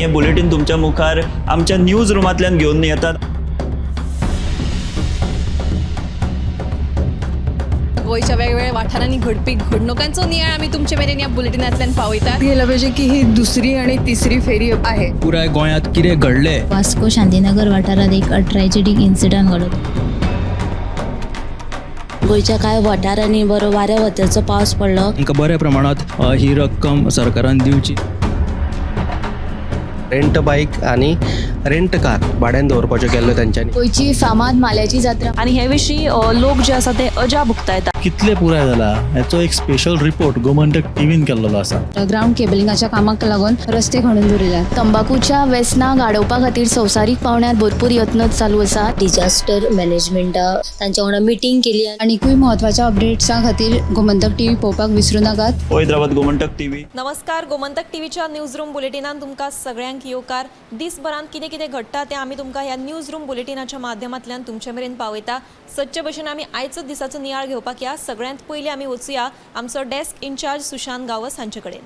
हें बुलेटीन तुमच्या मुखार आमच्या न्यूज रुमांतल्यान घेवन येतात. गोंयच्या वेगवेगळ्या वाठारांनी घडपी घडणुकांचो नियाळ आमी तुमचे मेरेन ह्या बुलेटिनांतल्यान पावयतात. गेलं पाहिजे की ही दुसरी आणि तिसरी फेरी आहे. पुराय गोंयांत कितें घडलें. वास्को शांतीनगर वाठारात एक ट्रॅजेडीक इन्सिडंट घडलो. गोंयच्या कांय वाठारांनी बरो वाऱ्या वताचो पावस पडलो. तांकां बऱ्या प्रमाणांत ही रक्कम सरकारान दिवची. रेंट बायक आनी रेंट कार भाड्यान दवरपाच्यो केल्ल्यो तेंच्यांनी. गोंयची फामाद माल्याची जात्रा. आनी हे विशीं लोक जे आसा ते अजाप उक्तायतात. कितले पुराय जाला हेचो एक स्पेशल रिपोर्ट गोमंतक टीव्हीन केल्लो आसा. ग्रावंड केबलिंगाच्या कामाक लागून रस्ते खणून दवरिल्यात. तंबाकूच्या वेसनाक आडोवपा खातीर संवसारीक पांवड्यार भरपूर यत्न चालू आसात. डिजास्टर मॅनेजमेंटा तांच्या वांगडा मिटींग केली. आनीकूय म्हत्वाच्या अपडेट्सां खातीर गोमंतक टीव्ही पळोवपाक विसरूं नाकात. पळयत रावात गोमंतक टीव्ही. नमस्कार, गोमंतक टीव्हीच्या न्यूज रूम बुलेटिनान तुमकां सगळ्यांक येवकार. दिसभरांत कितें कितें घडटा तें आमी तुमकां ह्या न्यूज रूम बुलेटिनाच्या माध्यमांतल्यान तुमचे मेरेन पावयता. सदचे भशेन आमी आयचो दिसाचो नियाळ घेवपाक या. सगळ्यांत पयलीं आमी वचुया आमचो डेस्क इन्चार्ज सुशांत गांवस हांचे कडेन.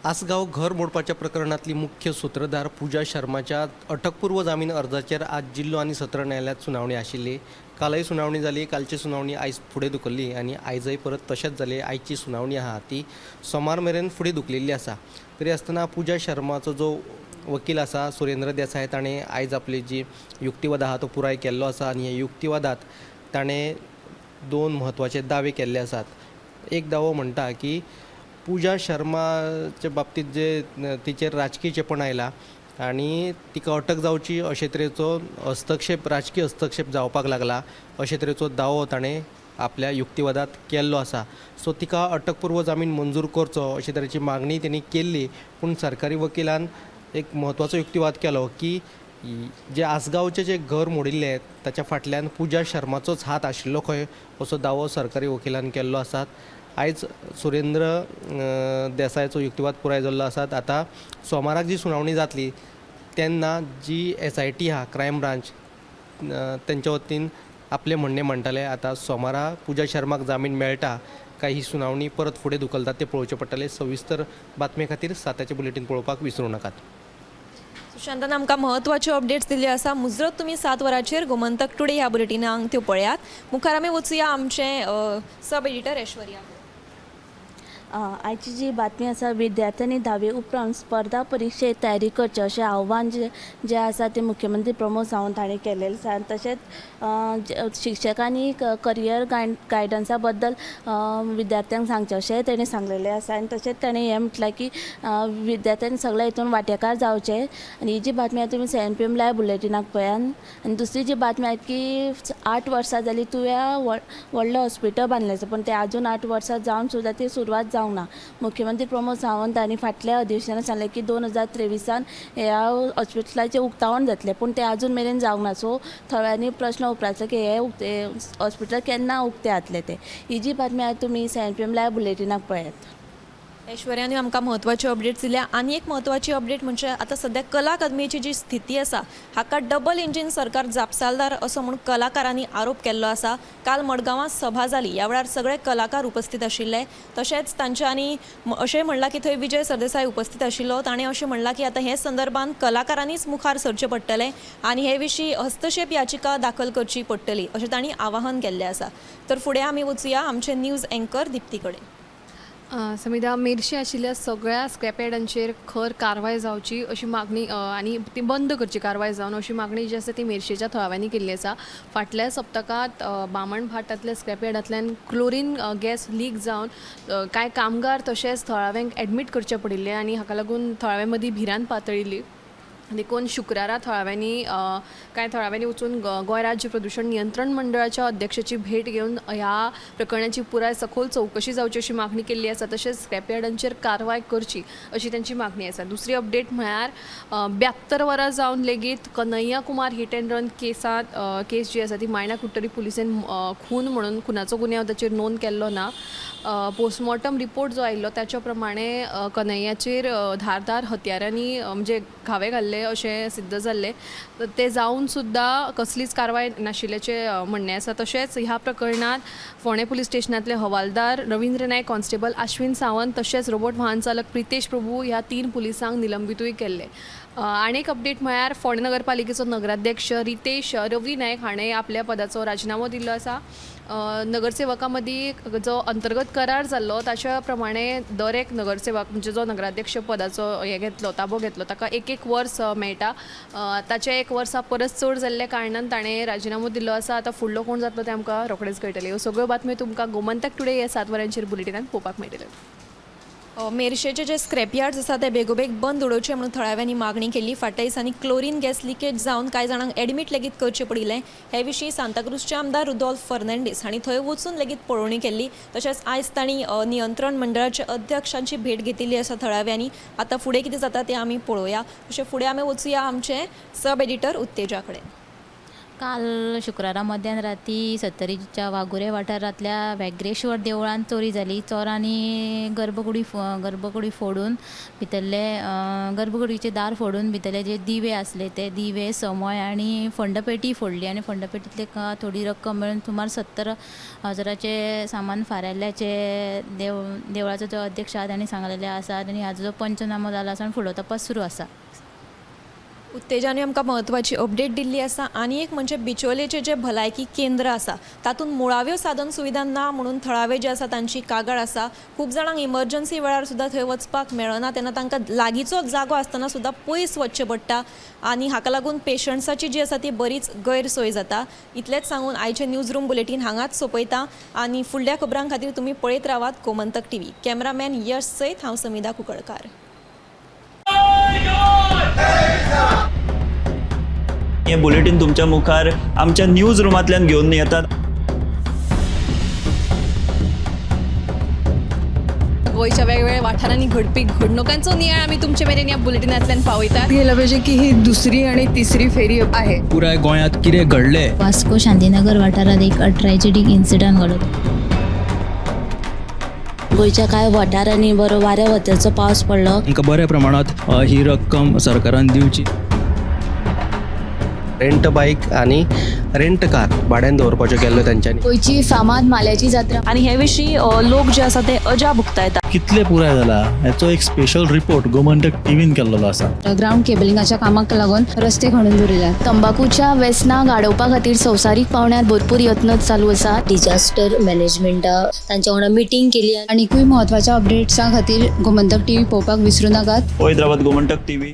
आसगांव घर मोडपाच्या प्रकरणांतली मुख्य सुत्रधार पुजा शर्माच्या अटकपूर्व जामीन अर्जाचेर आज जिल्लो आनी सत्र न्यायालयांत सुनावणी आशिल्ली. कालय सुनावणी जाली. कालची सुनावणी आयज फुडें धुकल्ली आनी आयजय परत तशेंच जालें. आयची सुनावणी आहा ती सोमार मेरेन फुडें धुकलिल्ली आसा. तरी आसतना पुजा शर्माचो जो वकील आसा सुरेंद्र देसाय ताणें आयज आपली जी युक्तिवाद आहा तो पुराय केल्लो आसा आनी ह्या युक्तिवादांत ताणें दोन म्हत्वाचे दावे केल्ले आसात. एक दावो म्हणटा की पुजा शर्माचे बाबतींत जे तिचेर राजकी चेपण आयलां आनी तिका अटक जावची अशे तरेचो हस्तक्षेप, राजकी हस्तक्षेप जावपाक लागला अशे तरेचो दावो ताणें आपल्या युक्तिवादांत केल्लो आसा. सो तिका अटकपूर्व जामीन मंजूर करचो अशे तरेची मागणी तेणी केल्ली, पूण सरकारी वकिलान एक म्हत्वाचो युक्तिवाद केलो की जे आसगांवचें जें घर मोडिल्लें ताच्या फाटल्यान पुजा शर्माचोच हात आशिल्लो खंय असो दावो सरकारी वकिलान केल्लो आसा. आयज सुरेंद्र देसायचो युक्तिवाद पुराय जाल्लो आसा. आतां सोमाराक जी सुनावणी जातली तेन्ना जी SIT आहा क्रायम ब्रांच तेंच्या वतीन आपलें म्हणणें म्हणटाले. आतां सोमारा पुजा शर्माक जामीन मेळटा काय ही सुनावणी परत फुडें धुकलतात तें पळोवचें पडटलें. सविस्तर बातमे खातीर साताचें बुलेटीन पळोवपाक विसरूं नाकात. सुशांतान आमकां म्हत्वाच्यो अपडेट्स दिल्ल्यो आसा. मुजरत तुमी 7 वरांचेर गोमंतक टुडे ह्या बुलेटिनांक त्यो पळयात. मुखार आमी वचुया आमचें सब एडिटर ऐश्वर्या. आयची जी बातमी आसा, विद्यार्थ्यांनी धावे उपरांत स्पर्धा परिक्षेक तयारी करची अशें आव्हान जें जें आसा तें मुख्यमंत्री प्रमोद सावंत हांणी केल्लें आसा. आनी तशेंच शिक्षकांनी करियर गायडन्सा बद्दल विद्यार्थ्यांक सांगचें अशेंय तेणी सांगलेलें आसा. आनी तशेंच तेणें हें म्हटलां की विद्यार्थ्यांनी सगळ्या हितून वांटेकार जावचें. आनी ही जी बातमी आसा तुमी 7 PM live बुलेटिनाक पळयात. आनी दुसरी जी बातमी आसा की 8 वर्सां जालीं तुव्या व्हडलें हॉस्पिटल बांदलें आसा, पूण तें आजून 8 वर्सां जावन सुद्दां ती सुरवात जावंक ना. मुख्यमंत्री प्रमोद सावंत हांणी फाटल्या अधिवेशनात सांगलें की 2023 ह्या हॉस्पिटलाचें उक्तावण जातलें, पूण तें आजून मेरेन जावंक ना. सो थळाव्यांनी प्रश्न उप्रासला की हें उक्ते हॉस्पिटल केन्ना उक्तें जातलें तें. ही जी बातमी आसा तुमी 7 PM live बुलेटिनाक पळयात. ऐश्वर्यान आमकां म्हत्वाच्यो अपडेट्स दिल्या. आनी एक म्हत्वाची अपडेट म्हणजे आतां सद्या कला अकादमीची जी स्थिती आसा हाका डबल इंजीन सरकार जापसालदार असो म्हूण कलाकारांनी आरोप केल्लो आसा. काल मडगांवां सभा जाली, ह्या वेळार सगळे कलाकार उपस्थित आशिल्ले. तशेंच तांच्यांनी अशें म्हणलां की थंय विजय सरदेसाय उपस्थित आशिल्लो. ताणें अशें म्हणलां की आतां हे संदर्भात कलाकारांनीच मुखार सरचें पडटलें आनी हे विशीं हस्तक्षेप याचिका दाखल करची पडटली अशें तांणी आवाहन केल्लें आसा. तर फुडें आमी वचुया आमचे न्यूज एंकर दिप्ती कडेन. समिधा, मेरशे आशिल्ल्या सगळ्या स्क्रॅपयार्डांचेर खर कारवाय जावची अशी मागणी आनी ती बंद करची कारवाय जावन अशी मागणी जी आसा ती मेरशेच्या थळाव्यांनी केल्ली आसा. फाटल्या सप्तकांत बामणभाटांतल्या स्क्रॅपयार्डांतल्यान क्लोरीन गॅस लीक जावन कांय कामगार तशेंच थळाव्यांक एडमीट करचे पडिल्ले आनी हाका लागून थळाव्यां मदीं भिरांत पातळिल्ली. देखून शुक्रारा थळाव्यांनी कांय थळाव्यांनी वचून गोंय राज्य प्रदूषण नियंत्रण मंडळाच्या अध्यक्षाची भेट घेवन ह्या प्रकरणाची पुराय सखोल चवकशी जावची अशी मागणी केल्ली आसा. तशेंच स्क्रॅपयार्डांचेर कारवाय करची अशी तांची मागणी आसा. दुसरी अपडेट म्हळ्यार 72 वरां जावन लेगीत Kanhaiya Kumar hit and run केसांत केस जी आसा ती मायणा कुडटरी पुलिसेन खून म्हणून खुनाचो गुन्यांव ताचेर नोंद केल्लो ना. पोस्टमॉर्टम रिपोर्ट जो आयिल्लो ताच्या प्रमाणे कन्हैयाचेर धारदार हत्यारांनी म्हणजे घावे घाल्ले अशें सिद्ध जाल्लें. ते जावन सुद्दां कसलीच कारवाय नाशिल्ल्याचें म्हणणें आसा. तशेंच ह्या प्रकरणांत फोंडें पुलीस स्टेशनांतले हवालदार रवींद्र नायक, कॉन्स्टेबल आश्विन सावंत तशेंच रोबोट वाहन चालक प्रितेश प्रभू ह्या 3 पुलिसांक निलंबितूय केल्ले. आनी एक अपडेट म्हळ्यार फोंडें नगरपालिकेचो नगराध्यक्ष रितेश रवी नायक हाणें आपल्या पदाचो राजिनामो दिल्लो आसा. नगरसेवकां मदीं जो अंतर्गत करार जाल्लो ताच्या प्रमाणे दर एक नगरसेवक म्हणजे जो नगराध्यक्ष पदाचो हें घेतलो, ताबो घेतलो, ताका 1-1 वर्स मेळटा. ताचें 1 वर्सा परस चड जाल्ल्या कारणान ताणें राजिनामो दिल्लो आसा. आतां फुडलो कोण जातलो तें आमकां रोखडेंच कळटलें. ह्यो सगळ्यो बातम्यो तुमकां गोमंतक टुडे ह्या 7 वरांचेर बुलेटिनान पळोवपाक मेळटल्यो. मेरशेचे जे स्क्रॅपयार्ड्स आसा ते बेगोबेग बंद उडोवचे म्हणून थळाव्यांनी मागणी केल्ली. फाटल्या दिसांनी क्लोरीन गॅस लिकेज जावन कांय जाणांक एडमीट लेगीत करचें पडिल्लें. हे विशीं सांताक्रूजचे आमदार रुदोल्फ फर्नांडीस हांणी थंय वचून लेगीत पळोवणी केल्ली. तशेंच आयज तांणी नियंत्रण मंडळाचे अध्यक्षांची भेट घेतिल्ली आसा थळाव्यांनी. आतां फुडें कितें जाता तें आमी पळोवया. तशें फुडें आमी वचुया आमचे सब एडिटर उत्तेजा कडेन. काल शुक्रारा मध्यान राती सत्तरीच्या वाघुरे वाठारांतल्या व्याघ्रेश्वर देवळांत चोरी जाली. चोरांनी गर्भकुडी फोडून भितरले गर्भकुडीचे दार फोडून भितरले जे दिवे आसले ते दिवे, समय आनी फंडपेटी फोडली आनी फंडपेटींतले थोडी रक्कम मेळून सुमार 70,000 सामान फारायल्ल्याचे देवळाचो जो अध्यक्ष आसा तांणी सांगलेले आसा आनी हाजो जो पंचनामो जालो आसा आनी फुडलो तपास सुरू आसा. उत्तेजाने आमकां म्हत्वाची अपडेट दिल्ली आसा. आनी एक म्हणजे बिचोलेचें जें भलायकी केंद्र आसा तातूंत मुळाव्यो साधन सुविधा ना म्हणून थळावे जे आसा तांची कागाळ आसा. खूब जाणांक इमर्जन्सी वेळार सुद्दां थंय वचपाक मेळना, तेन्ना तांकां लागींचोच जागो आसतना सुद्दां पयस वचचें पडटा आनी हाका लागून पेशंट्साची जी आसा ती बरीच गैरसोय जाता. इतलेंच सांगून आयचें न्यूज रूम बुलेटीन हांगाच सोंपयता आनी फुडल्या खबरां खातीर तुमी पळयत रावात गोमंतक टीव्ही. कॅमेरामॅन यश सयत हांव समिधा कुंकळकार. हे बुलेटीन तुमच्या मुखार आमच्या न्यूज रुमांतल्यान घेवन येतात. गोंयच्या वेगवेगळ्या वाठारांनी घडपी घडणुकांचो नियाळ आमी तुमचे मेरेन ह्या बुलेटिनांतल्यान पावयतात. गेलं पाहिजे की ही दुसरी आणि तिसरी फेरी आहे. पुराय गोंयांत कितें घडलें, वास्को शांतीनगर वाठारांत एक ट्रॅजेडीक इन्सिडंट घडलो. गोंयच्या कांय वाठारांनी बरो वाऱ्या वताचो पावस पडलो. तांकां बऱ्या प्रमाणांत ही रक्कम सरकारान दिवची. रेंट बायक आनी रेंट कार भाड्यान दवरपाच्यो केल्ल्यो तेंच्यांनी. गोंयची फामाद माल्याची जात्रा आनी हे विशीं लोक जे आसा ते अजाप उक्तायता. कितले पुराय जाला हेचो एक स्पेशल रिपोर्ट गोमंतक टीव्हीन केल्लो आसा. ग्रावंड केबलिंगाच्या कामाक लागून रस्ते खणून दवरिल्यात. तंबाखूच्या वेसनाक आडोवपा खातीर संवसारीक पांवड्यार भरपूर यत्न चालू आसात. डिजास्टर मॅनेजमेंटा तांच्या वांगडा मिटींग केली. आनीकूय म्हत्वाच्या अपडेट्सां खातीर गोमंतक टीव्ही पळोवपाक विसरू नाकात. पळयत रावात गोमंतक टीव्ही.